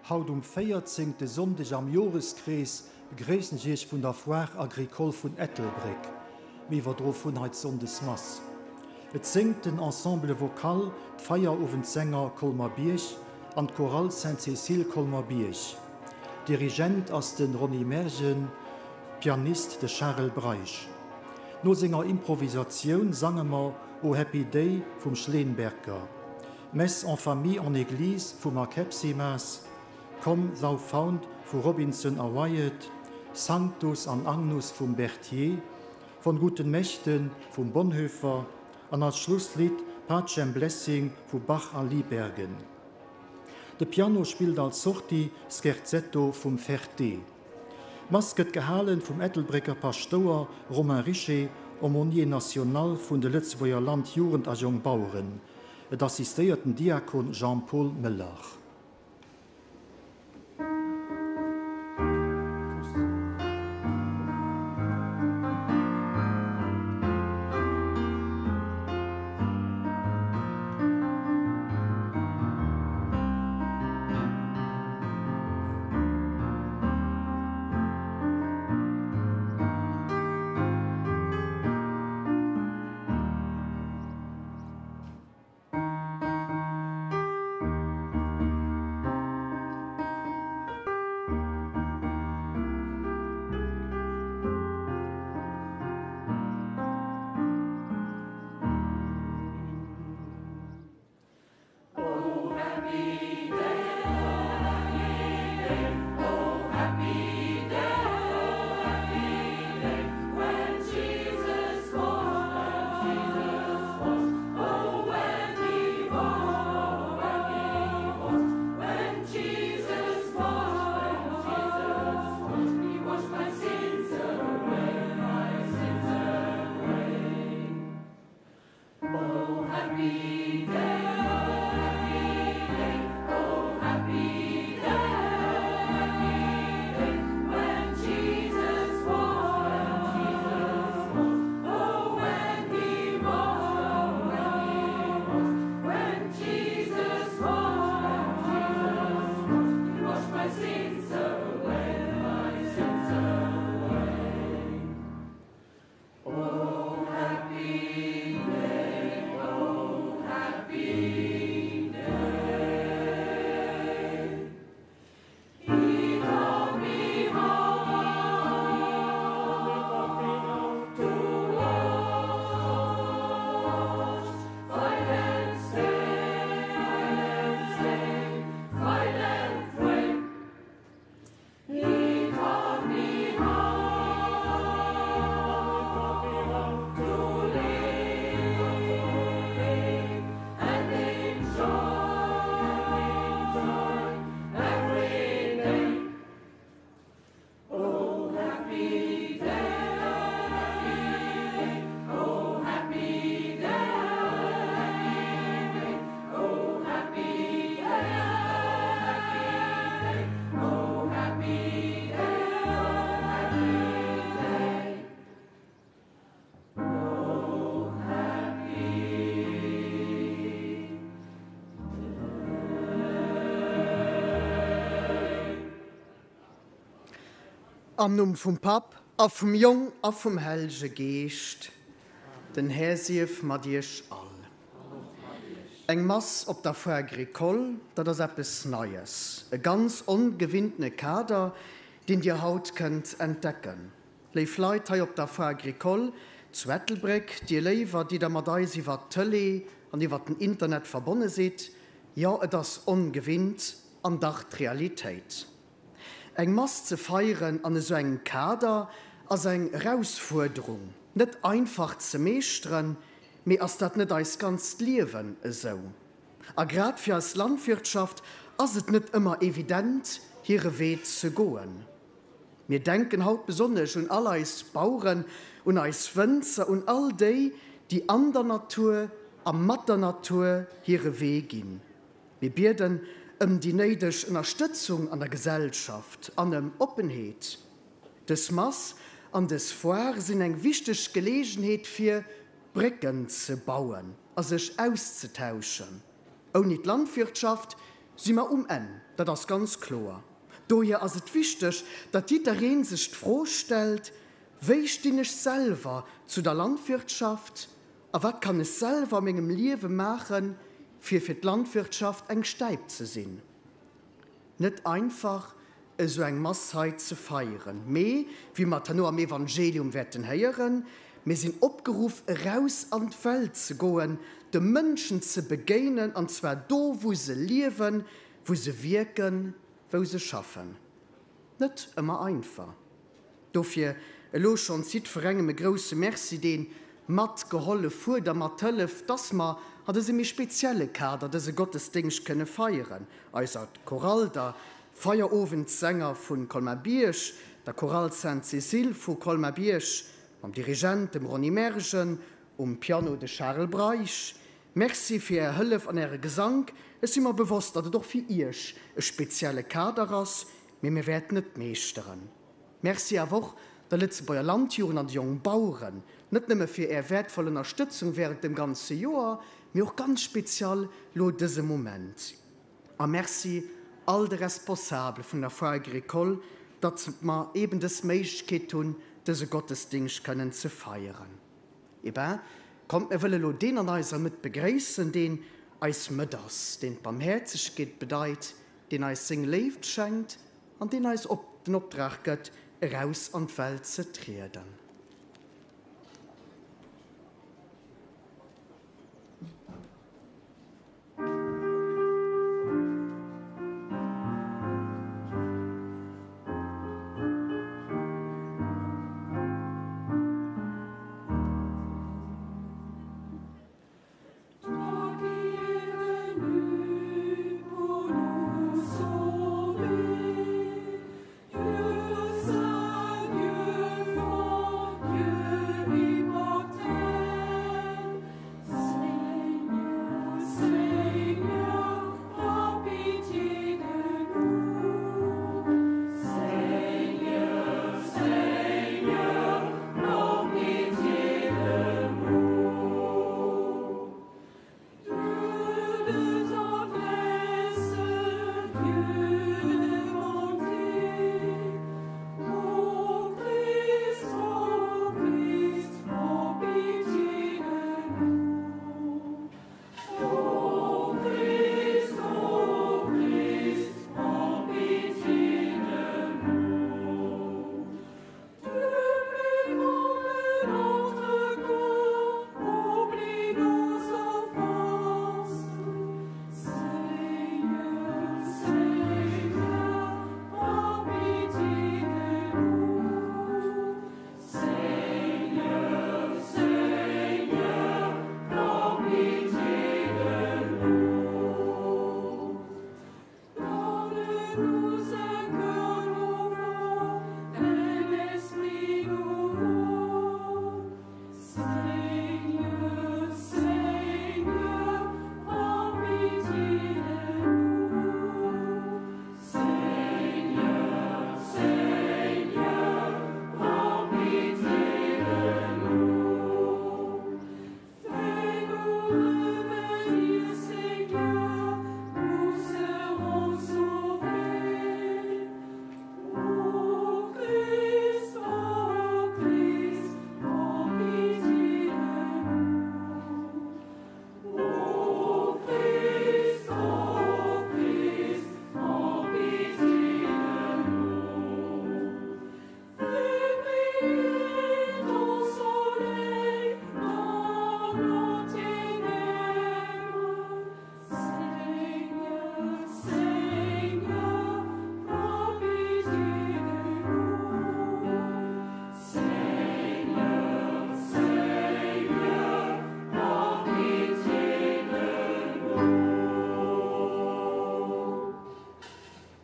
Haut um véierzéngte Sonndeg am Joreskrees begréissen ech Iech vun der Foire Agricole vun Ettelbréck. Mir iwwerdroe vun hei d'Sonndesmass. Et séngt den Ensemble Vocal d'Feierowendsänger Colmer-Bierg an d'Chorale Sainte-Cécile Colmer-Bierg. Dirigent ass de Ronny Mergen, Pianist de Charel Breisch. No senger Improvisatioun sange mer O Happy Day vum Schlenberger, Messe en famille en église vum Akepsimas, Come thou fount vu Robinson a Wyatt, Sanctus an Agnus vum Berthier, Von guten Mächten vum Bonhoeffer an als Schlusslidd Pacem Blessing vu Bach a Liebergen. De Piano spillt als Sortie Scherzetto vum Ferté. D'Mass gëtt gehalen vum Ettelbrécker Paschtouer Romain Richer, Aumônier national vun de Lëtzebuerger Land-, Jugend a Jongbaueren. Et assistéiert den Diakon Jean-Paul Möller. Am Numm vum Papp a vum Jong a vum Hellege Geescht. Den Här sief mat iech all. Eng Mass op der Foire Agricole, dat ass eppes Neies, e ganz ongewinntene Kader, deen Dir haut kënnt entdecken. Léif Leit hei op der Foire Agricole zu Ettelbréck, dir Léiwer, déi der mat eis iwwert d'Tëlee an iwwert den Internet verbonne sidd, jo, et ass ongewinnt an dach d'Realitéit. Eng Mass ze feieren an esou engem Kader ass eng Erausfuerderung, net einfach ze meeschteren, mee ass dat net eist ganzt Liewen esou? A grad fir eis Landwirtschaft ass et net ëmmer evident, hire Wee ze goen. Mir denken haut besonnesch un all eis Baueren, un eis Wënzer, un all déi, déi an der Natur a mat der Natur hire Wee ginn. Mir bieden ëm déi néideg Ënnerstëtzung an der Gesellschaft an ëm Oppenheet. Dës Mass an dës Foire sinn eng wichteg Geleegenheet fir Brécken ze bauen a sech auszetauschen. Ouni d'Landwirtschaft. si mer um Enn, dat ass ganz kloer. Dohier ass et wichteg, datt jidderee sech d'Fro stellt, Wéi stinn ech selwer zu der Landwirtschaft a wat kann ech selwer a mengem Liewe maachen, fir fir d'Landwirtschaft eng Stäip ze sinn? Net einfach, esou eng Mass hei ze feieren, mee, wéi mer et herno am Evangelium wäerten héieren, mir sinn opgeruff, eraus an d'Welt ze goen, de Mënschen ze begéinen, an zwar do, wou se liewen, wou se wierken, wou se schaffen. Net ëmmer einfach. Dofir elo schonns jiddferengem e grousse Merci, dee mat gehollef huet a mat hëlleft, dass mer an dësem méi spezielle Kader dëse Gottesdéngscht kënne feieren, eiser Chorale, der Feierowendsänger vu Colmar-Bierg, der Chorale Sainte-Cécile vu Colmar-Bierg mam Dirigent, dem Ronny Mergen, um Piano de Charel Breisch. Merci fir Är Hëllef an Äre Gesank. Ech si mer bewosst, datt et och fir Iech e spezielle Kader ass, mee mir wäerten et meeschteren. Merci awer och der Lëtzebuerger Landjugend an de Jongbaueren, net nëmme fir Är wäertvoll Ënnerstëtzung wärend dem ganze Joer, mee och ganz spezial lo dëse Moment. A Merci all de Responsabele vun der Foire Agricole, datt mer eben dës Méiglechkeet hunn, dëse Gottesdingscht kënnen ze feieren. Eh ben, kommt mir wëlle lo deen an eiser Mëtt begréissen, deen eis Mëtt ass, deen d'Barmhäerzegkeet bedeit, deen eis seng Léift schenkt an deen eis op den Opdrag gëtt, eraus an d'Welt ze trieden.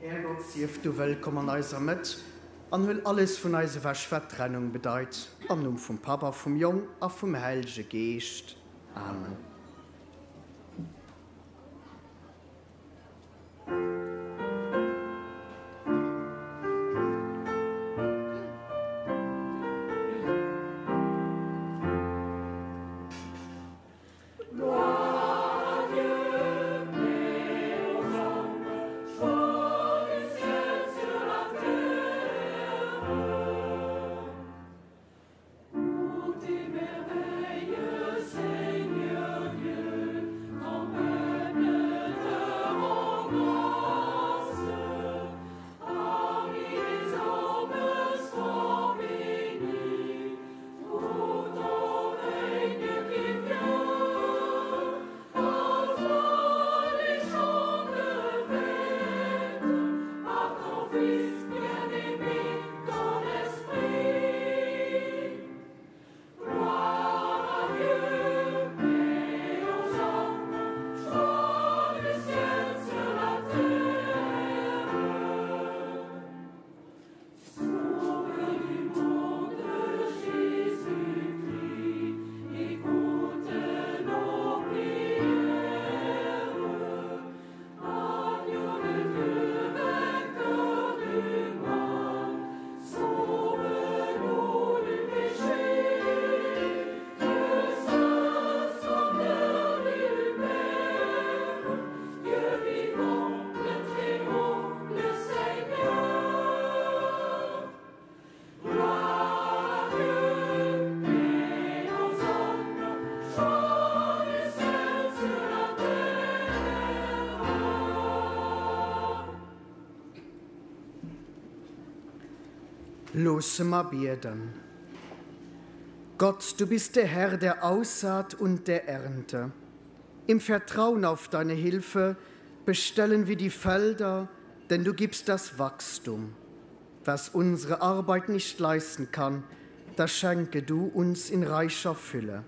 Härgott, sief du wëllkomm an eiser Mëtt an huel alles vun eis ewech, wat Trennung bedeit. Am Numm vum Papp a vum Jong a vum Hellege Geescht. Amen. Loosse mer bieden. Gott, du bist der Herr der Aussaat und der Ernte. Im Vertrauen auf deine Hilfe bestellen wir die Felder, denn du gibst das Wachstum. Was unsere Arbeit nicht leisten kann, das schenke du uns in reicher Fülle.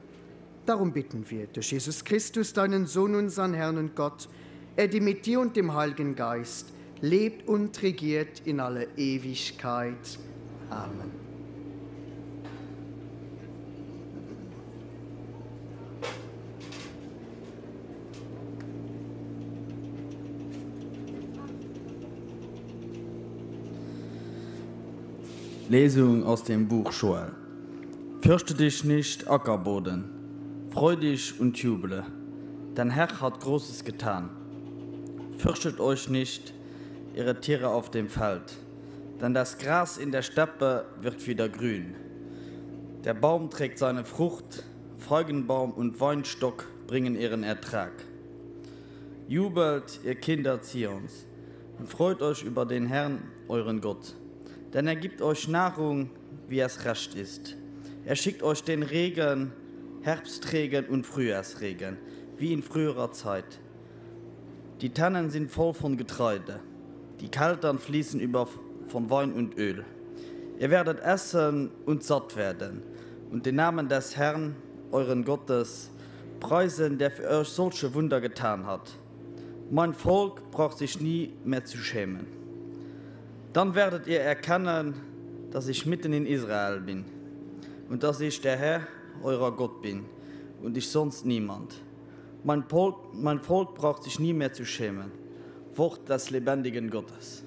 Darum bitten wir durch Jesus Christus, deinen Sohn, unseren Herrn und Gott, er die mit dir und dem Heiligen Geist lebt und regiert in alle Ewigkeit. Amen. Lesung aus dem Buch Joel. Fürchte dich nicht, Ackerboden, freu dich und juble, dein Herr hat Großes getan. Fürchtet euch nicht, ihre Tiere auf dem Feld, denn das Gras in der Steppe wird wieder grün. Der Baum trägt seine Frucht, Feigenbaum und Weinstock bringen ihren Ertrag. Jubelt, ihr Kinder Zions, und freut euch über den Herrn, euren Gott, denn er gibt euch Nahrung, wie es recht ist. Er schickt euch den Regen, Herbstregen und Frühjahrsregen, wie in früherer Zeit. Die Tannen sind voll von Getreide, die Keltern fließen über von Wein und Öl. Ihr werdet essen und satt werden und den Namen des Herrn, euren Gottes, preisen, der für euch solche Wunder getan hat. Mein Volk braucht sich nie mehr zu schämen. Dann werdet ihr erkennen, dass ich mitten in Israel bin und dass ich der Herr, eurer Gott bin und ich sonst niemand. Mein Volk, mein Volk braucht sich nie mehr zu schämen. Wort des lebendigen Gottes.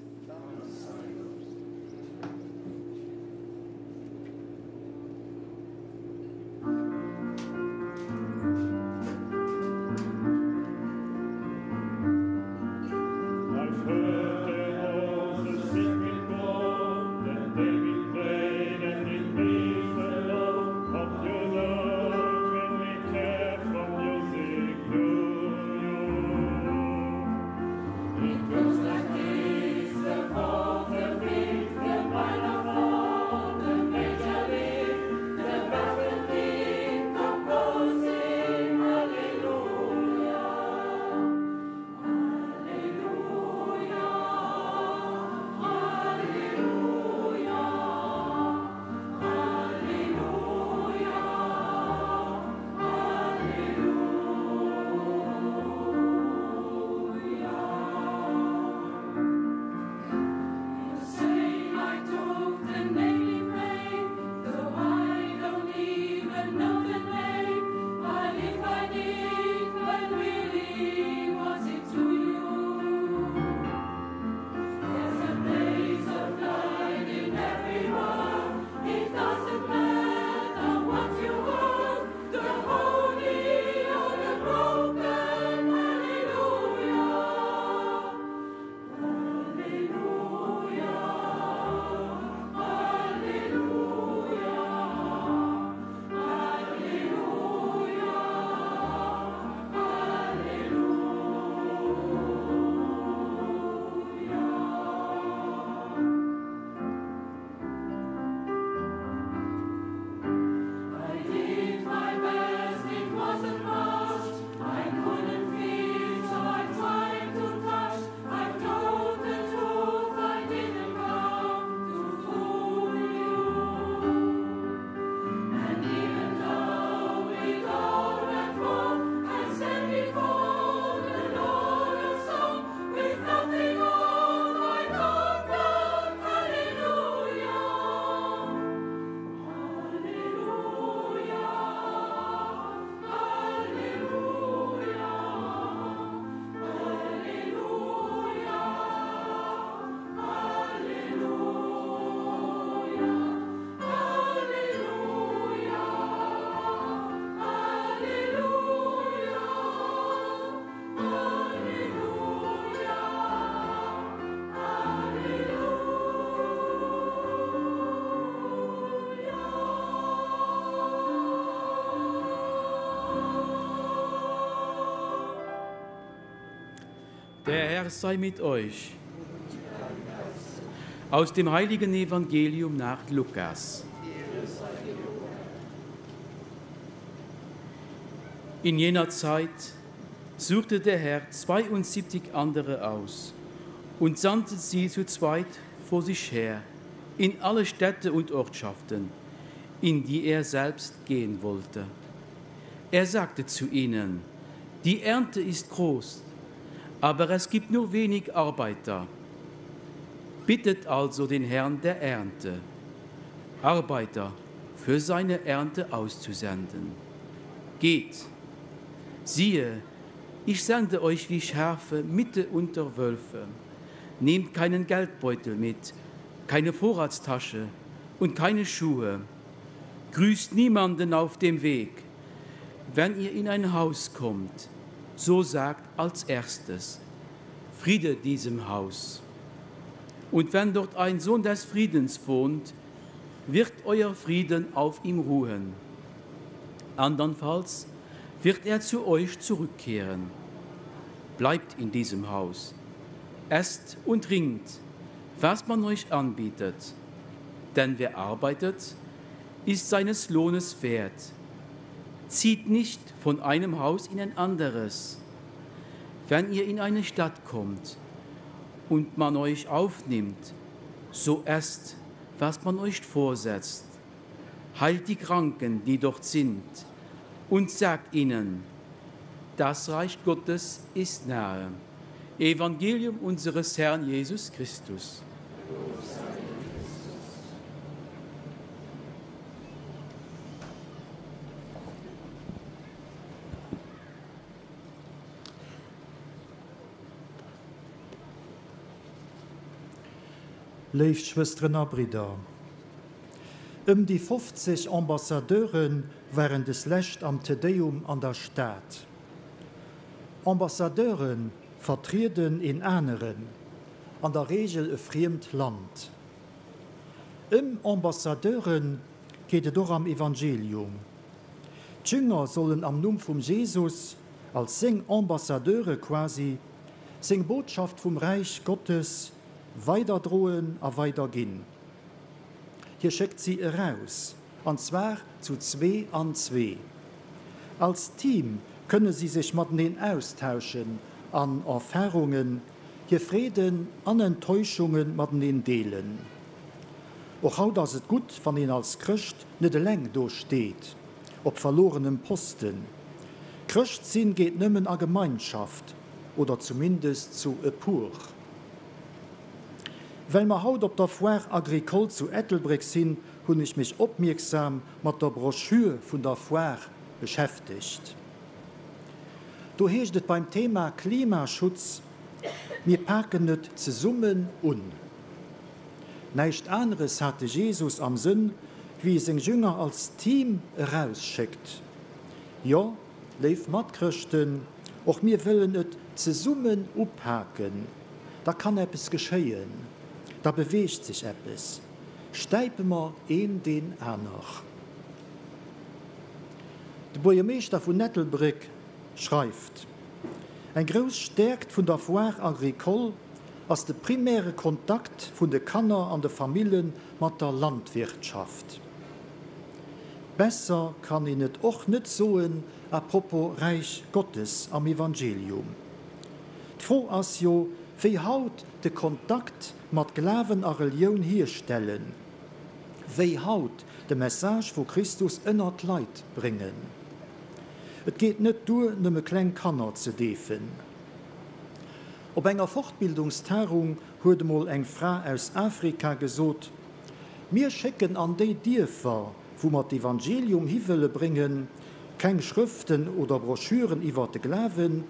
Der Herr sei mit euch. Aus dem heiligen Evangelium nach Lukas. In jener Zeit suchte der Herr 72 andere aus und sandte sie zu zweit vor sich her in alle Städte und Ortschaften, in die er selbst gehen wollte. Er sagte zu ihnen: Die Ernte ist groß, aber es gibt nur wenig Arbeiter. Bittet also den Herrn der Ernte, Arbeiter für seine Ernte auszusenden. Geht, siehe, ich sende euch wie Schafe mitte unter Wölfe. Nehmt keinen Geldbeutel mit, keine Vorratstasche und keine Schuhe. Grüßt niemanden auf dem Weg. Wenn ihr in ein Haus kommt, so sagt als erstes: Friede diesem Haus. Und wenn dort ein Sohn des Friedens wohnt, wird euer Frieden auf ihm ruhen. Andernfalls wird er zu euch zurückkehren. Bleibt in diesem Haus, esst und trinkt, was man euch anbietet. Denn wer arbeitet, ist seines Lohnes wert. Zieht nicht von einem Haus in ein anderes. Wenn ihr in eine Stadt kommt und man euch aufnimmt, so esst, was man euch vorsetzt. Heilt die Kranken, die dort sind, und sagt ihnen: Das Reich Gottes ist nahe. Evangelium unseres Herrn Jesus Christus. Léif Schwësteren a Bridder, ëm déi 50 Ambassadeure waren des Lescht am Te Deum an der Stad. Ambassadeure vertrieden een aneren, an der Reegel e friemt Land. Ëm Ambassadeure geet et och am Evangelium. D'Jünger sollen am Numm vum Jesus, als seng Ambassadeure quasi, seng Botschaft vum Räich Gottes weiderdroen a weiderginn. Hie schéckt si eraus, an zwar zu zwee an zwee. Als Team kënne si sech mateneen austauschen an Erfarungen, hir Freeden an Enttäuschunge mateneen deelen. Och haut ass et gutt, wann een als Chrëscht net eleng do steet, op verlorenem Posten. Chrëscht sinn geet nëmmen a Gemeinschaft, oder zumindest zu e puer. Well mer haut op der Foire Agricole zu Ettelbréck sinn, hunn ech mech opmierksam mat der Broschür vun der Foire beschäftegt. Do heescht et beim Thema Klimaschutz, Mir paken et zesummen un. Näischt aneres hat de Jesus am Sënn, wéi e seng Jünger als Team erausschéckt. Jo, léif Matchrëschten, och mir wëllen et zesummen upaken. Da kann eppes geschéien, da beweegt sech eppes. Stäipe mer een deen aner. De Buergermeeschter vun Ettelbréck schreift, Eng grouss Stäerkt vun der Foire Agricole ass de primäre Kontakt vun de Kanner an de Famille mat der Landwirtschaft. Besser kann een et och net soen à propos Räich Gottes am Evangelium. D'Fro ass jo, wéi haut de Kontakt mat Glawen a Relioun hierstellen, wéi haut de Message vu Christus ënner d'Leit bréngen. Et geet net duer, nëmme kleng Kanner ze deefen. Op enger Fortbildungstagung huet emol eng Fra aus Afrika gesot, Mir schécken an déi Dierfer, wou mer d'Evangelium hi wëlle bréngen, keng Schrëften oder Broschüren iwwert de Glawen,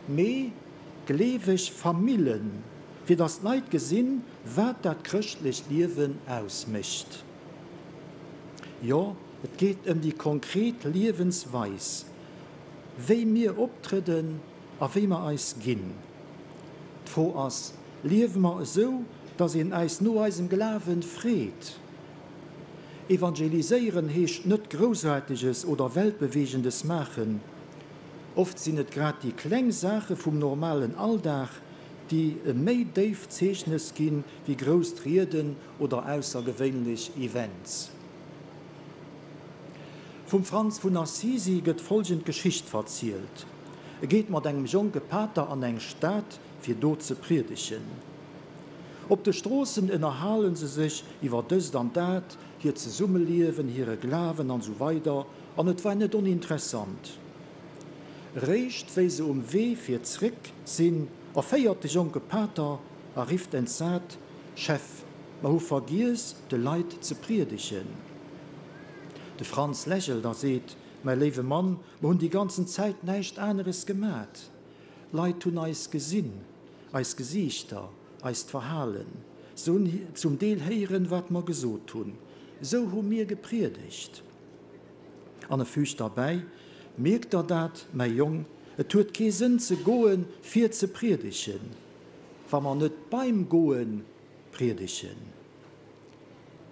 mee gleeweg Famillen, fir datt d'Leit gesinn, wat dat chrëschtlecht Liewen ausmécht. Jo, et geet ëm déi konkret Liewensweis, wéi mir optrëdden a wéi mer eis ginn. D'Fro ass, Liewe mer esou, datt een äis no eisem Glawen freet? Evangeliséieren heescht net Groussaarteges oder Weltbewegendes maachen. Oft sinn et grad déi kleng Saache vum normalen Alldag, déi e méi déift Zeechnes ginn, wéi grousst Rieden oder aussergewéinlech Events. Vum Franz vun Assisi gëtt folgend Geschicht verzielt, E geet mat engem jonke Pater an eng Stad, fir do ze priedegen. Op de Stroossen ënnerhale se sech iwwer dëst an dat, hiert Zesummeliewen, hire Glawen an esou weider an et war net oninteressant. Réischt wéi se um Wee fir zréck sinn, erféiert de jonke Pater a rifft entsat, Chef, mer hu vergiess, de Leit ze priedegen. De Franz lächelt a seet, Mäi léiwe Mann, mer hunn déi ganzen Zäit näischt aneres gemat. D'Leit hunn eis gesinn, eis Gesiichter, eist Verhalen. Se hunn zum Deel héieren, wat mer gesot hunn. Esou hu mir gepriedegt. An e füügt derbäi, Mierkt der dat, mäi Jong, et huet kee Sënn ze goen, fir ze priedegen, wa mer net beim Goe priedegen.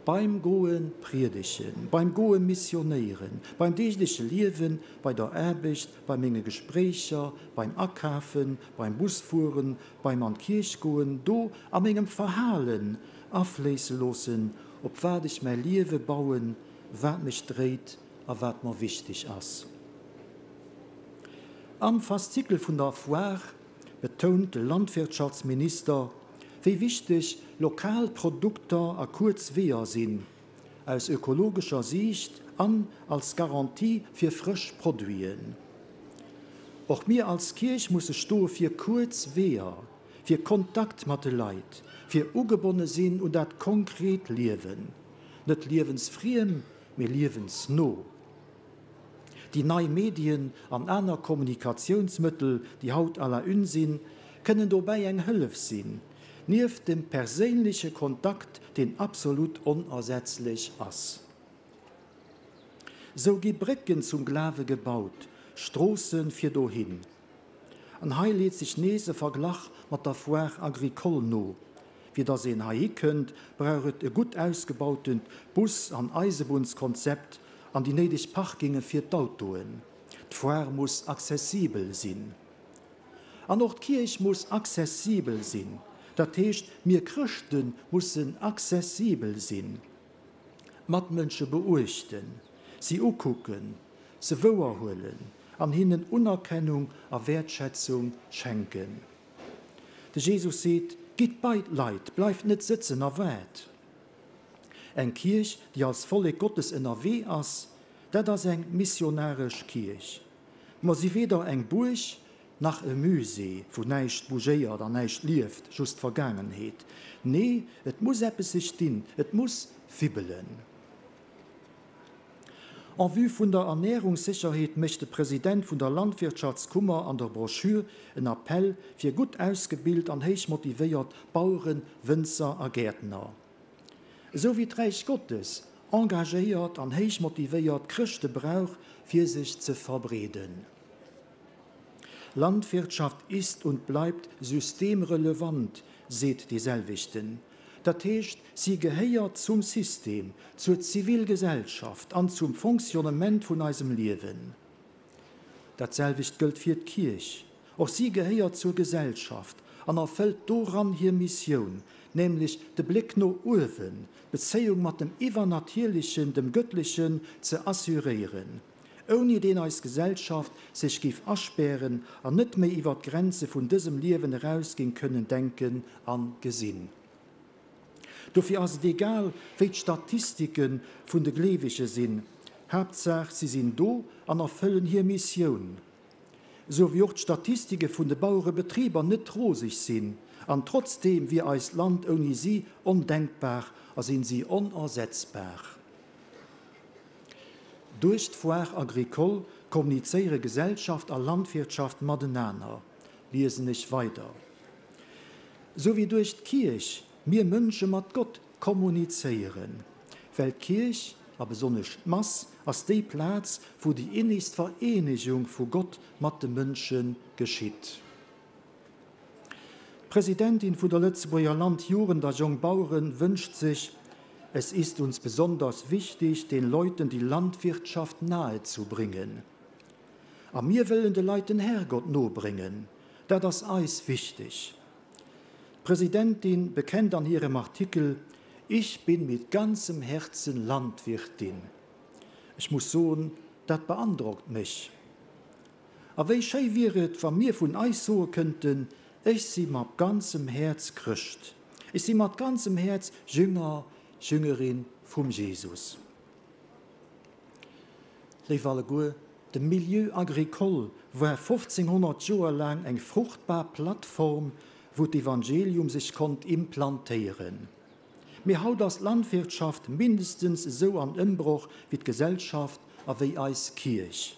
Beim Goe priedegen, beim Goe missionéieren, beim deegleche Liewen, bei der Aarbecht, bei menge Gespréicher, beim Akafen, beim Busfueren, beim an d'Kierch goen, do a mengem Verhalen afléisse loossen, op wat ech mäi Liewe bauen, wat mech dréit a wat mer wichteg ass. Am Faszikel vun der Foire betount de Landwirtschaftsminister, wéi wichteg lokal Produkter a kuerz Weeër sinn, aus ökologescher Siicht an als Garantie fir frësch Produiten. Och mir als Kierch musse stoe fir kuerz Weeër, fir Kontakt mat de Leit, fir ugebonne sinn un dat konkret Liewen. Net liewensfriem, mee liewensno. Déi nei Medien an aner Kommunikatiounsmëttel, déi haut à la une sinn, kënnen dobäi eng Hëllef sinn, nieft dem perséinleche Kontakt, deen absolut onersetzlech ass. Sou gi Brécken zum Glawe gebaut, Stroosse fir dohin. An hei leet sech nees e Verglach mat der Foire agricole no. Fir dass een heihi kënnt, brauch et e gutt ausgebautent Bus an Eisebunnskonzept an déi néideg Parkinge fir d'Autoen. D'Foire muss accessibel sinn. An och d'Kierch muss accessibel sinn. Dat heescht, mir Chrëschte mussen accessibel sinn. D'Matmënsche beuechten, si ukucken, se wouerhuelen an hinnen Unerkennung a Wäertschätzung schenken. De Jesus seet, Gitt bei d'Leit, bleift net sëtzen a waart. Eng Kierch, déi als Vollek Gottes ënnerwee ass, dat ass eng missionaresch Kierch. Mer si weder eng Buerg nach e Musée, wou näischt bougéiert an näischt lieft, just d'Vergaangenheet. Nee, et muss eppes sech dinn, et muss wibbelen. En vue vun der Ernährungssécherheet mécht de President vun der Landwirtschaftskummer an der Broschür en Appell fir gutt ausgebilt an héich motivéiert Baueren, Wënzer a Gäertner. Esou wéi d'Räich Gottes engagéiert an héich motivéiert Chrëschte brauch fir sech ze verbreeden. Landwirtschaft ist und bleibt systemrelevant, seet dee selwechten. Dat heescht, si gehéiert zum System, zur Zivilgesellschaft an zum Fonctionnement vun eisem Liewen. Dat selwecht gëllt fir d'Kierch. Och si gehéiert zur Gesellschaft an erfëllt doran hir Missioun, nämlech de Bléck no uewen, d'Bezéiung mat dem Iwwernatierlechen, dem Gëttlechen ze assuréieren, ouni deen eis Gesellschaft sech géif aspären an net méi iwwer d'Grenze vun dësem Liewen eraus géing kënnen denken a gesinn. Dofir ass et egal, wéi d'Statistike vun de Gleewege sinn, Haaptsaach si sinn do an erfëllen hir Missioun. Esou wéi och d'Statistike vun de Bauerebetriber net roseg sinn, an trotzdeem wier eist Land ouni si ondenkbar a sinn si onersetzbar. Duerch d'Foire agricole kommunizéiere Gesellschaft a Landwirtschaft matenaner, liesen ech weider. Sou wéi duerch d'Kierch mir Mënsche mat Gott kommunizéieren. Well d'Kierch, a besonnesch d'Mass, ass déi Plaz, wou déi innegst Vereenegung vu Gott mat de Mënsche geschitt. D'Presidentin vun der Lëtzebuerger Land-, Jugend a Jongbaueren wënscht sech, Es ist uns besonders wichtig, den Leuten die Landwirtschaft nahe zu bringen. A mir wëllen de Leit den Herrgott nobréngen. Dat ass eis wichteg. D'Presidentin bekennt an hirem Artikel, Ich bin mit ganzem Herzen Landwirtin. Ech muss soen, dat beandrockt mech. A wéi schéi wier et, wa mir vun eis soe kënnten, Ech si mat ganzem Häerz Chrëscht. Ech si mat ganzem Häerz Jünger, Jüngerin vum Jesus. Léif alleguer, de Milieu agricole war 1500 Joer laang eng fruchtbar Plattform, wou d'Evangelium sech konnt implantéieren. Mee haut ass d'Landwirtschaft mindestens esou an Ëmbroch wéi d'Gesellschaft a wéi eis Kierch.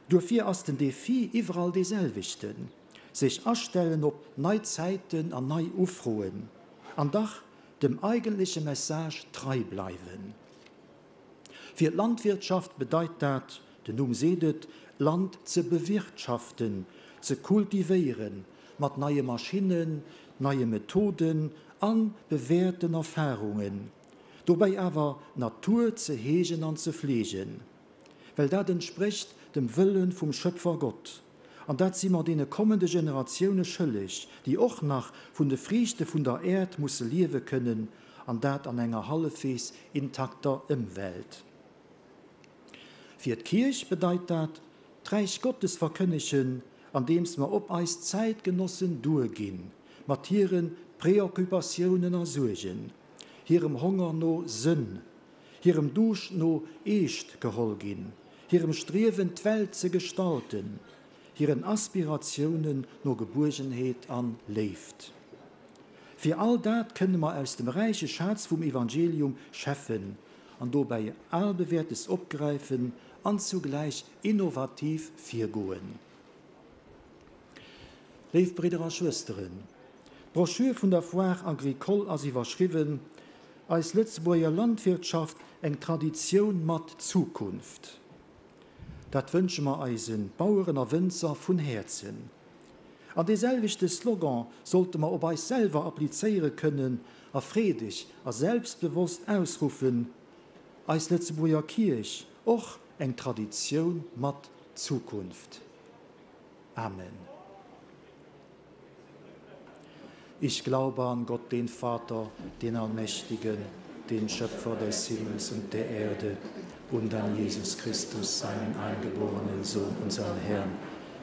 Duerfir ass den Defi iwwerall dee selwechten, sech astellen op nei Zäiten an nei Ufroen an dach dem eigentleche Message trei bleiwen. Fir d'Landwirtschaft bedeit dat, den Numm seet et, Land ze bewirtschaften, ze kultivéieren, mat neie Maschinnen, neie Methoden a bewäerten Erfarungen, dobäi awer d'Natur ze heegen an ze fleegen. Well dat entsprécht dem Wëlle vum Schöpfer Gott. An dat si mer deene kommende Generatioune schëlleg, déi och nach vun de Friichte vun der Äerd musse liewe kënnen, an dat an enger hallefweegs intakter Ëmwelt. Fir d'Kierch bedeit dat, d'Räich Gottes verkënnegen, andeems mer op eis Zäitgenossen duerginn, mat hire Preoccupatiounen a Suergen, hirem Honger no Sënn, hirem Duuscht no eescht geholl ginn, hirem Striewen d'Welt ze gestalten, hiren Aspiratiounen no Gebuergenheet an Léift. Fir all dat kënne mer aus dem räiche Schaz vum Evangelium schäffen an dobäi Albewäertes opgräifen an zugläich innovativ virgoen. Léif Bridder a Schwësteren, d'Broschür vun der Foire Agricole ass iwwerschriwwen, Eis Lëtzebuerger Landwirtschaft, eng Traditioun mat Zukunft. Dat wënsche mer eise Baueren a Wënzer vun Häerzen. An dee selwechte Slogan sollte mer op eis selwer applizéiere kënnen a freedeg a selbstbewosst ausruffen, Eis Lëtzebuerger Kierch, och eng Traditioun mat Zukunft. Amen. Ich glaube an Gott, den Vater, den Allmächtigen, den Schöpfer des Himmels und der Erde, und an Jesus Christus, seinen eingeborenen Sohn, unseren Herrn,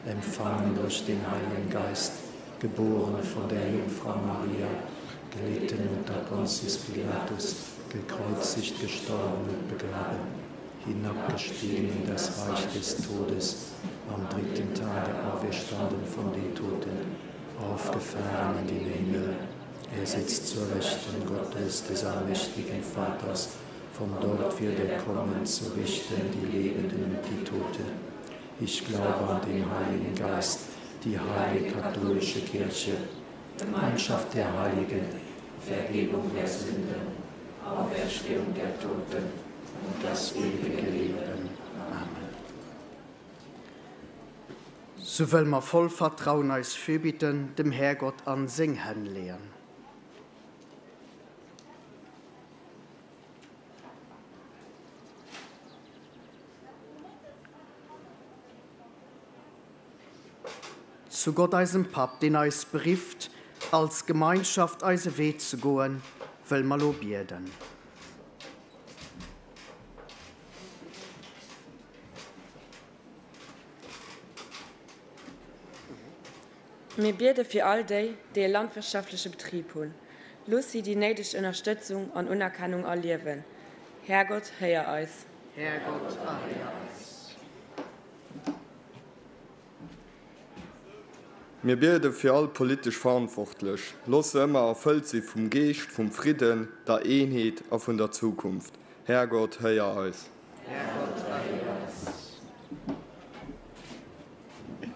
empfangen durch den Heiligen Geist, geboren von der Jungfrau Maria, gelitten unter Pontius Pilatus, gekreuzigt, gestorben und begraben, hinabgestiegen in das Reich des Todes, am dritten Tage auferstanden von den Toten, aufgefahren in den Himmel. Er sitzt zur Rechten Gottes, des allmächtigen Vaters, von dort wird er kommen, zu richten die Lebenden und die Toten. Ich glaube an den Heiligen Geist, die heilige katholische Kirche, Gemeinschaft der Heiligen, Vergebung der Sünden, Auferstehung der Toten und das ewige Leben. Amen. Sou wëll mer voll Vertrauen eis Fürbitten dem Härgott an seng Hänn leeën. Zu Gott eisem Papp, deen eis berifft, als Gemeinschaft eise Wee ze goen, wëll mer lo bieden. Mir biede fir all déi, déi e landwirtschaftleche Betrib hunn. Looss si déi néideg Ënnerstëtzung an Unerkennung erliewen. Härgott, héier eis. Härgott, erhéier eis. Mir biede fir all politesch Verantwortlech. Looss se ëmmer erfëllt si vum Geescht vum Fridden, der Eenheet a vun der Zukunft. Härgott, héier eis. Härgott, erhéier eis.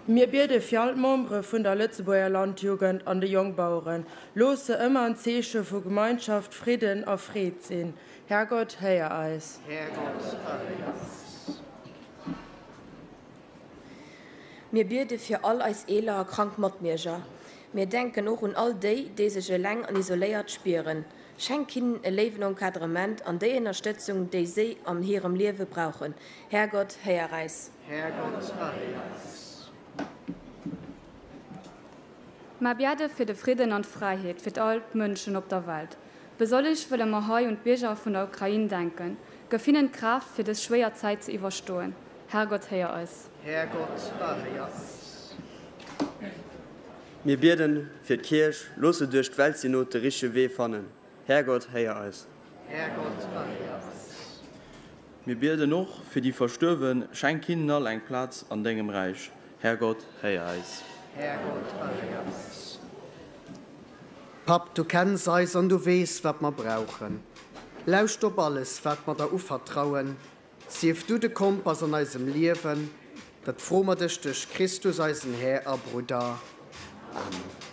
Mir biede fir all d'Membere vun der Lëtzebuerger Landjugend an de Jongbaueren. Looss se ëmmer en Zeeche vu Gemeinschaft, Fridden a Freed sinn. Härgott, héier eis. Härgott, erhéier eis. Mir biede fir all eis eeler a krank Matmierger. Mir denken och un all déi, déi sech eleng an isoléiert spieren. Schenk hinnen e léiwen Encadrement an déi Ënnerstëtzung, déi séi an hirem Liewe brauchen. Härgott, héier äis. Härgott, erhéier äis. Mer biede fir de Fridden an d'Fräiheet fir all d'Mënschen op der Welt. Besonnesch wëlle mer hei un d'Bierger vun der Ukrain denken. Gëff hinnen d'Kraaft, fir dës schwéier Zäit ze iwwerstoen. Herrgott, héier eis. Härgott, erhéier eis. Mir bieden fir d'Kierch, looss se duerch d'Weltsynod de richtege Wee fannen. Härgott, héier eis. Härgott, erhéier eis. Mir bieden och fir déi Verstuerwen, schenk hinnen all eng Plaz an dengem Räich. Härgott, héier eis. Härgott, erhéier eis. Papp, du kenns eis an du weess, wat mer brauchen. Lauscht op alles, wat mer der uvertrauen. Sief du de Kompass an eisem Liewen. Dat froe mer dech duerch Christus, eisen Här a Brudder. Amen.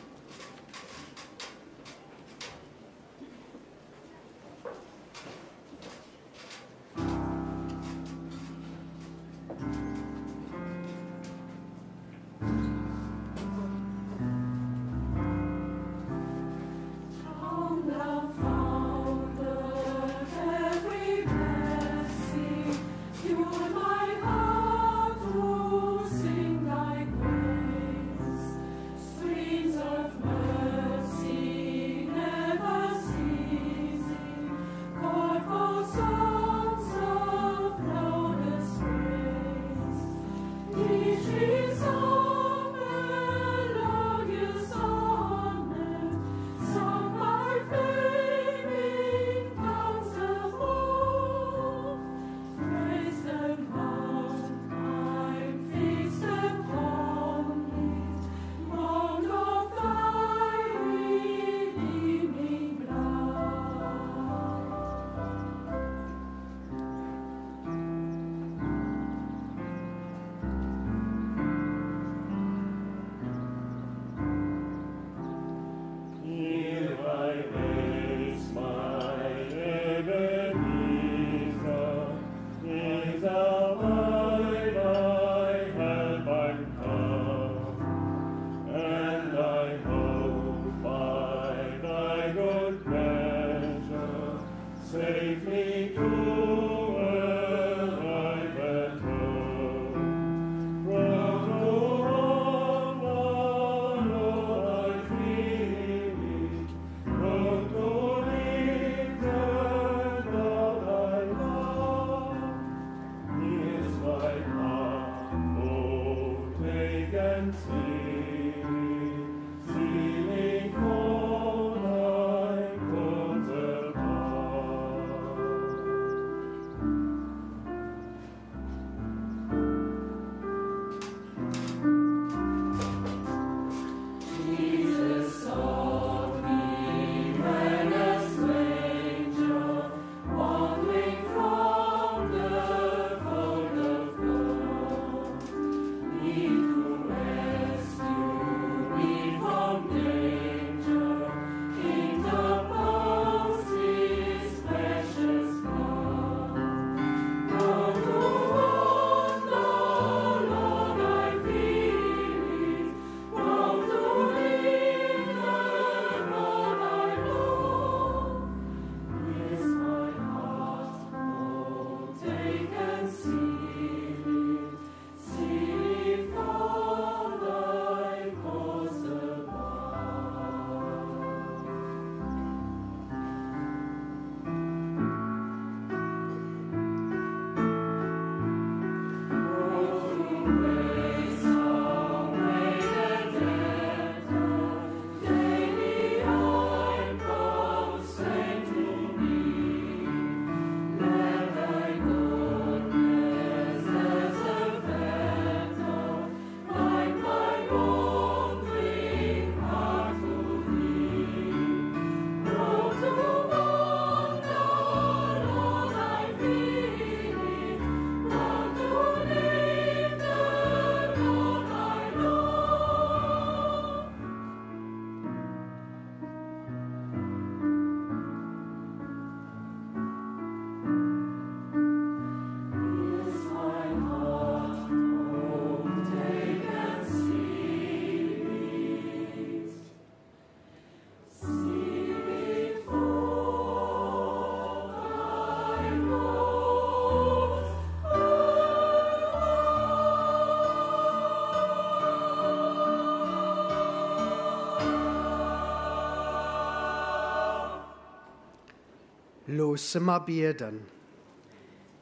Loosse mer bieden.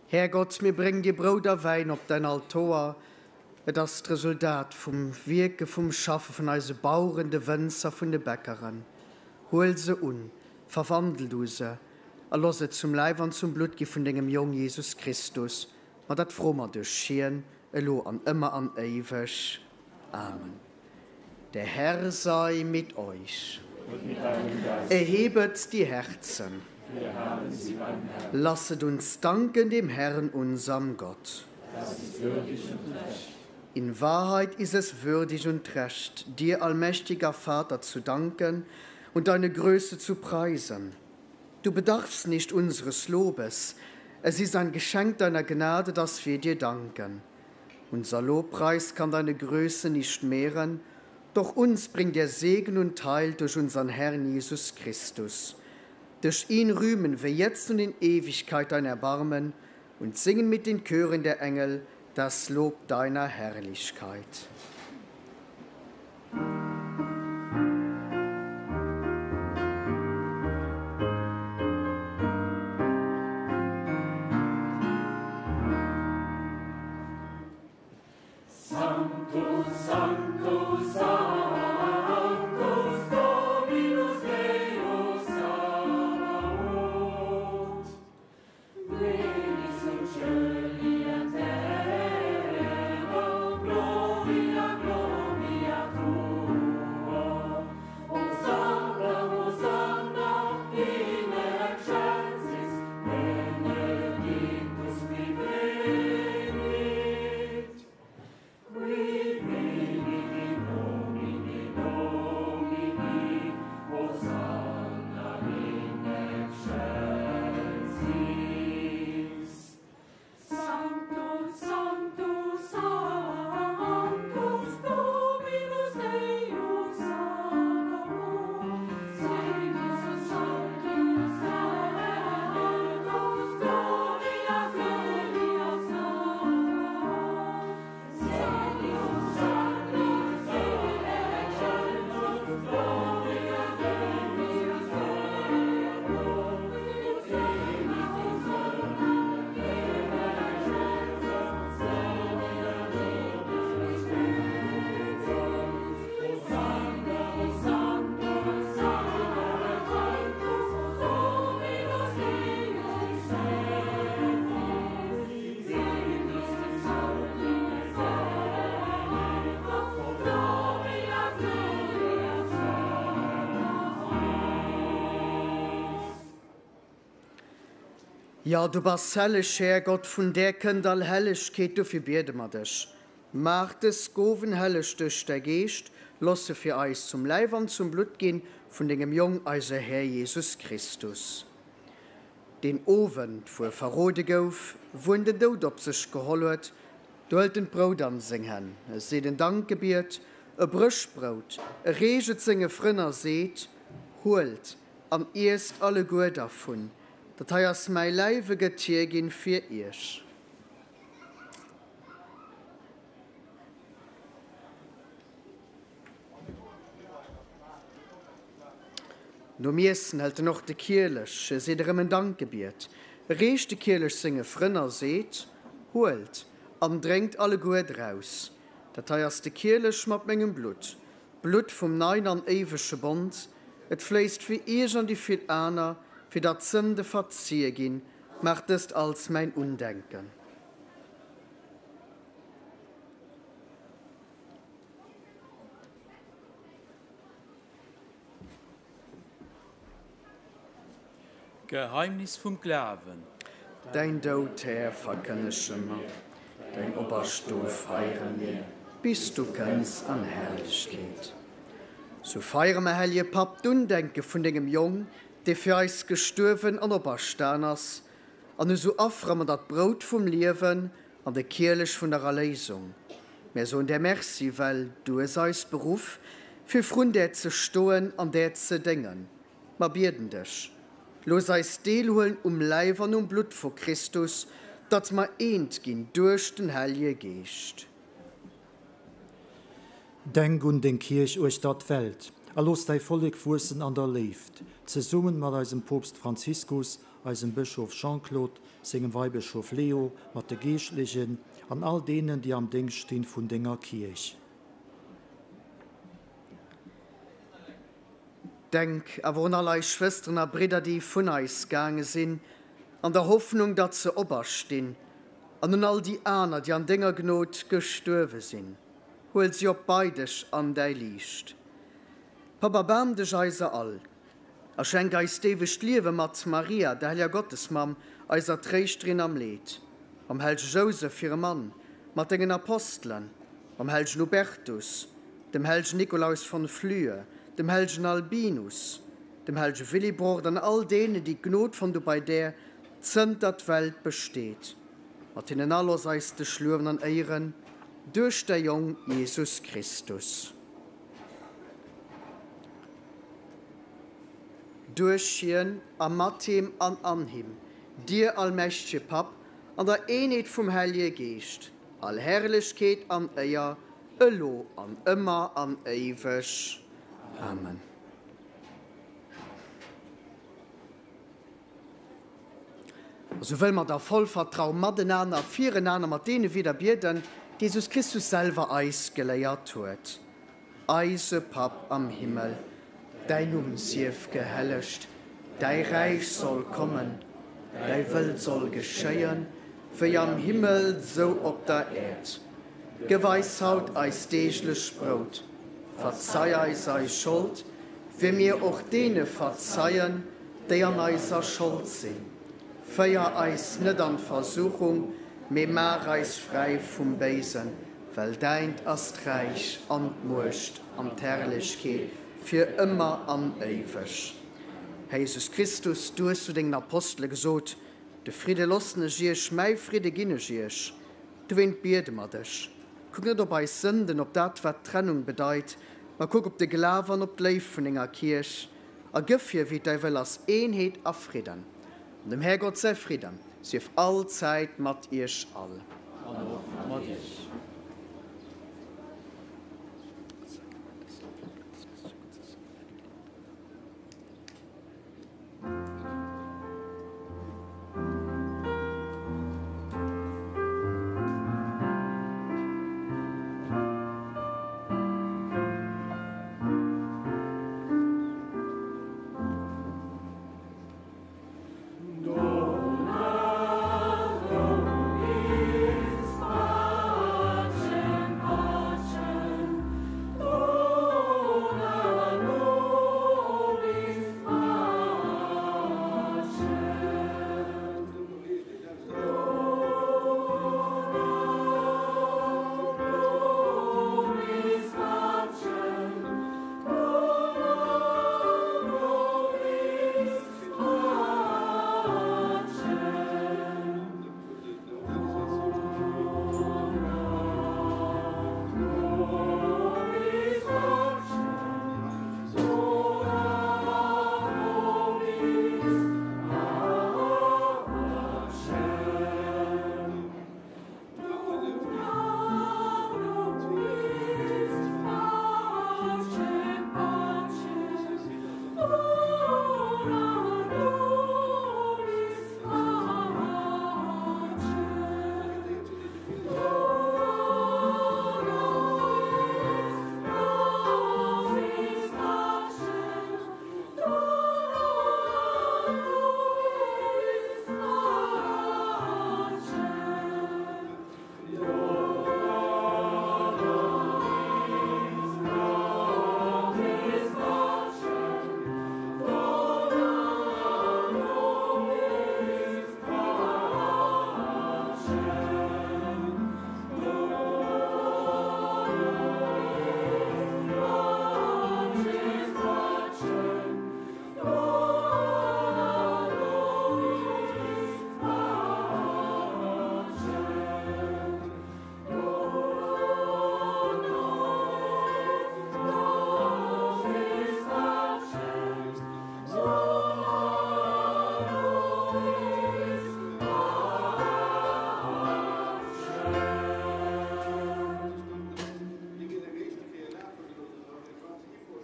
Här Gott, mir bréngen dir Brout a Wäin op däin Altoer. Et ass d'Resultat vum Wierke, vum Schaffe vun eise Baueren, de Wënzer, vun de Bäckeren. Huel se un, verwandel du se a looss et zum Läif an zum Blutt gi vun dengem Jong Jesus Christus. Ma dat froe mer duerch hien, elo an ëmmer an éiweg. Amen. Der Herr sei mit euch. Und mit deinem Geist. Erhebet die Herzen. Wir haben sie beim Herrn. Lasset uns danken dem Herrn, unserem Gott. Das ist würdig und recht. In Wahrheit ist es würdig und recht, dir, allmächtiger Vater, zu danken und deine Größe zu preisen. Du bedarfst nicht unseres Lobes. Es ist ein Geschenk deiner Gnade, dass wir dir danken. Unser Lobpreis kann deine Größe nicht mehren, doch uns bringt der Segen und Heil durch unseren Herrn Jesus Christus. Durch ihn rühmen wir jetzt und in Ewigkeit dein Erbarmen und singen mit den Chören der Engel das Lob deiner Herrlichkeit. Sanctus, Sanctus, Sanctus, Dominus Deus Sabaoth. Veni sunt celi et terra, gloria, gloria tua. Hosanna, Hosanna in excelsis, benedictus qui venit. Qui venit in nomine Domini, Hosanna in excelsis. Sanctus, Sanctus, Sanctus, Dominus Deus Sabaoth. Sanctus, Sanctus, Sanctus, Gloria, Gloria Sabaoth. Sanctus, Sanctus, Excelsus, Gloria, Gloria Sabaoth. Sanctus, Sanctus, Hosanna, Hosanna, Sanctus, Dominus Deus Sabaoth. Sanctus, Sanctus, Sanctus, Gloria, Gloria Sabaoth. Jo, du bass helleg, Här Gott, vun där kënnt all Hellegkeet, dofir biede mer dech, Maach dës Gowen helleg duerch däi Geescht, looss se fir eis zum Läif an zum Blutt ginn vun dengem Jong, eise Här Jesus Christus. Deen Owend, wou e verrode gouf, wou en den Doud op sech geholl huet, do hëlt en d'Brout an seng Hänn, e seet en Dankgebiet, e brécht d'Brout, e reecht et senge Frënn a seet, Huelt an iesst alleguer dervun, Dat hei ass mäi Läif, e gëtt hierginn fir iech. Nom Iessen hëlt en och de Kielech, e seet erëm en Dankgebiet, e reecht de Kielech senge Frënn a seet, Huelt an drénkt alleguer draus, dat hei ass de Kielech mat mengem Blutt, d'Blutt vum neien an éiwege Bond, et fléisst fir iech an déi vill aner, fir datt d'Sënde verzie ginn. Maacht dëst als mäin Undenken. Geheimnis vum Glawen. Däin Doud, Här, verkënnege mer, däin Operstoe feiere mir, bis du kënns an Herrlechkeet. Sou feiere mer, Hellje Papp, d'Undenke vun dengem Jong, dee fir eis gestuerwen an operstan ass, an esou affere mer der d'Brout vum Liewen an de Kielech vun der Erléisung. Mär soen där Merci, well du hues eis beruff, fir vrun där ze stoen an där ze déngen. Mer bieden dech, looss eis deelhuelen um Läif an um Blutt vu Christus, datt mer eent ginn duerch den Hellje Geescht. Denk un deng Kierch uechter d'Welt a looss däi Vollek wuessen an der Léift, zesummen mat eisem Poopst Franziskus. Eisem Bëschof Jean-Claude, sengem Weibëschof Leo, mat de Geeschtlechen an all deenen, déi am Déngscht stinn vun denger Kierch. Denk awer un all eis Schwësteren a Bridder, déi vun eis gaange sinn, an der Hoffnung, datt se operstinn, an un all déi aner, déi an denger Gnod gestuerwe sinn. Huel si op bei dech an däi Liicht. Papp, erbaarm dech eiser all. A schenk eis d'éiwegt Liewe mat Maria, der helleger Gottesmamm, eiser Tréischterin am Leed, mam hellege Jousef, hirem Mann, mat dengen Apostelen, mam hellegen Hubertus, dem hellegen Nikolaus von Flüe, dem hellegen Albinus, dem hellege Willibrord an all deenen, déi d'Gnod fonnt hu bei där, zënter d'Welt besteet. Mat hinnen all looss eis dech luewen an éieren duerch däi Jong Jesus Christus. Duerch hien a mat him an an him, dir allmächtege Papp, an der Eenheet vum Hellje Geescht, all Herrlechkeet an Éier, elo an ëmmer an éiweg. Amen. Esou wëlle mer da voll Vertrau matenaner, firenaner mat deene Wieder bieden, déi Jesus Christus selwer eis geléiert huet. Eise Papp am Himmel, däi Numm sief gehellegt, däi Räich soll kommen, däi Wëll soll geschéien, wéi am Himmel, sou op der Äerd. Gëff eis haut eist deeglecht Brout. Verzei eis eis Schold, wéi mir och deene verzeien, déi an eiser Schold sinn. Féier eis net an d'Versuchung, mee maach eis fräi vum Béisen, well däint ass d'Räich an d'Muecht an d'Herrlechkeet fir ëmmer an éiweg. Här Jesus Christus, du hues zu dengen Apostele gesot, De Fridde loossen ech iech, mäi Fridde ginn ech iech. Dowéint biede mer dech, kuck net op eis Sënden, op dat, wat Trennung bedeit, ma kuck op de Glaf an op d'Léift vun denger Kierch a gëff hir, wéi et däi Wëll ass, Eenheet a Fridden. An dem Härgott säi Fridden sief allzäit mat iech all. An och mat iech.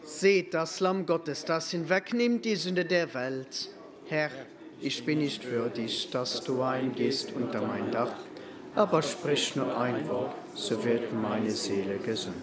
Seht das Lamm Gottes, das hinwegnimmt die Sünde der Welt. Herr, Ich bin nicht würdig, dass du eingehst unter mein Dach, aber sprich nur ein Wort, so wird meine Seele gesund.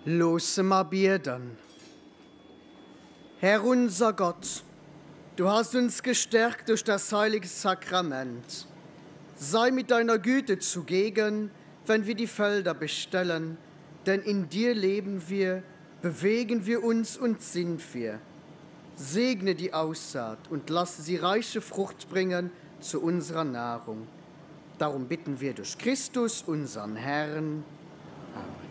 Loosse mer bieden. Herr unser Gott, du hast uns gestärkt durch das heilige Sakrament. Sei mit deiner Güte zugegen, wenn wir die Felder bestellen, denn in dir leben wir, bewegen wir uns und sind wir. Segne die Aussaat und lasse sie reiche Frucht bringen zu unserer Nahrung. Darum bitten wir durch Christus, unseren Herrn. Amen.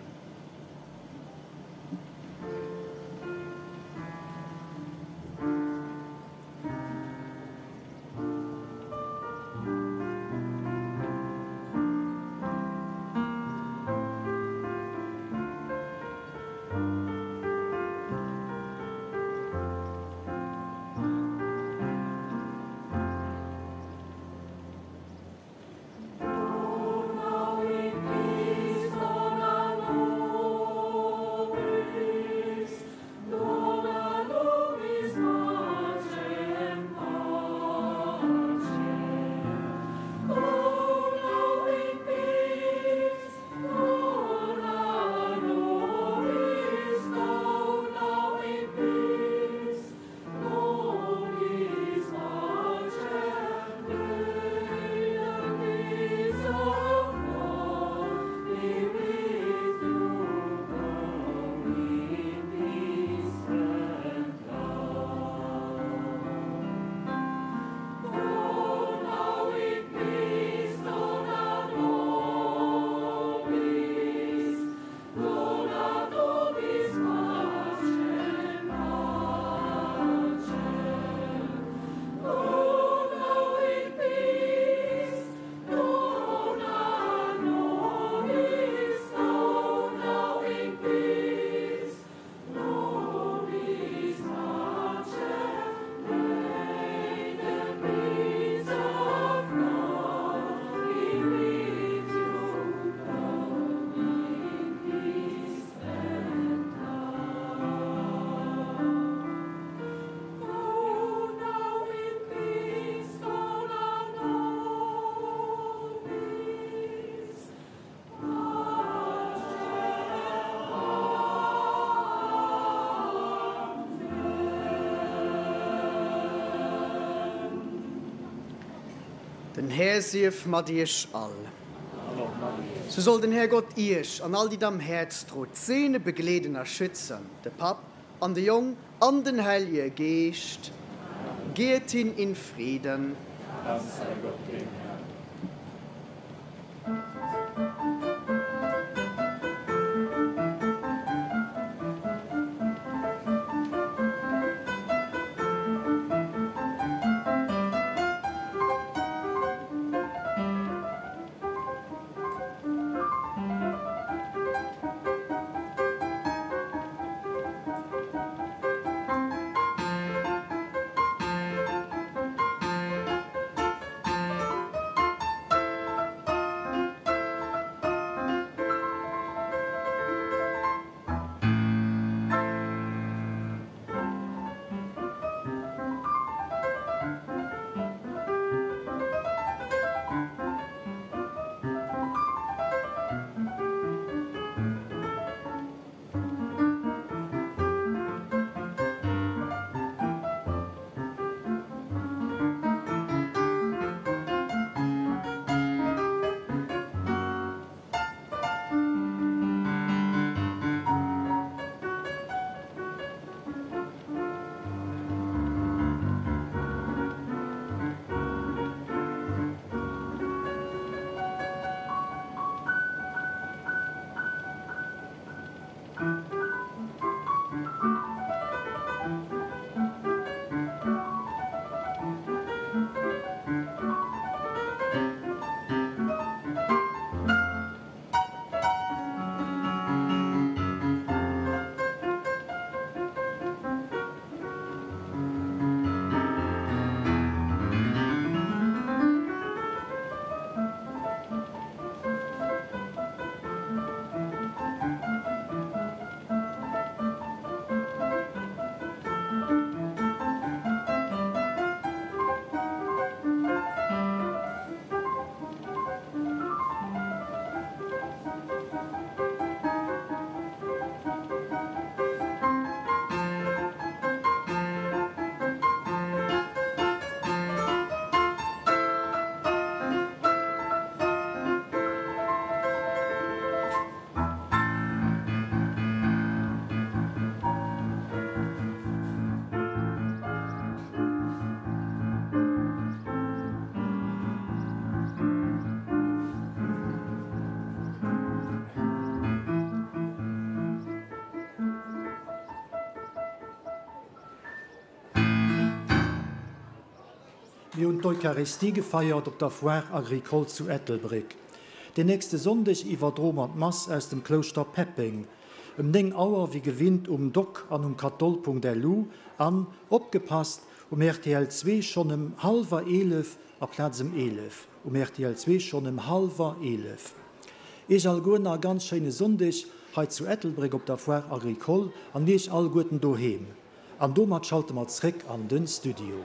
Den Här sief mat iech all. Sou soll den Här Gott iech an all déi der am Häerz drot, seene, begleeden a schützen, de Papp an de Jong an den Hellje Geescht. Geet hin in Frieden. Dank sei Gott dem Herrn. Mir hunn d'Eucharistie gefeiert op der Foire Agricole zu Ettelbréck. Den nächste Sonndeg iwwerdroe mer d'Mass aus dem Klouschter Peppeng. Ëm 9 Auer wéi gewinnt um doc an um katol.lu an, opgepasst, um rtl 2 schonn ëm hallwer 11 aplaz ëm 11. Um rtl 2 schonn ëm hallwer 11. Iech alleguer nach e ganz schéine Sonndeg hei zu Ettelbréck op der Foire Agricole an iech alleguerten doheem. An domat schalte mer zréck an den Studio.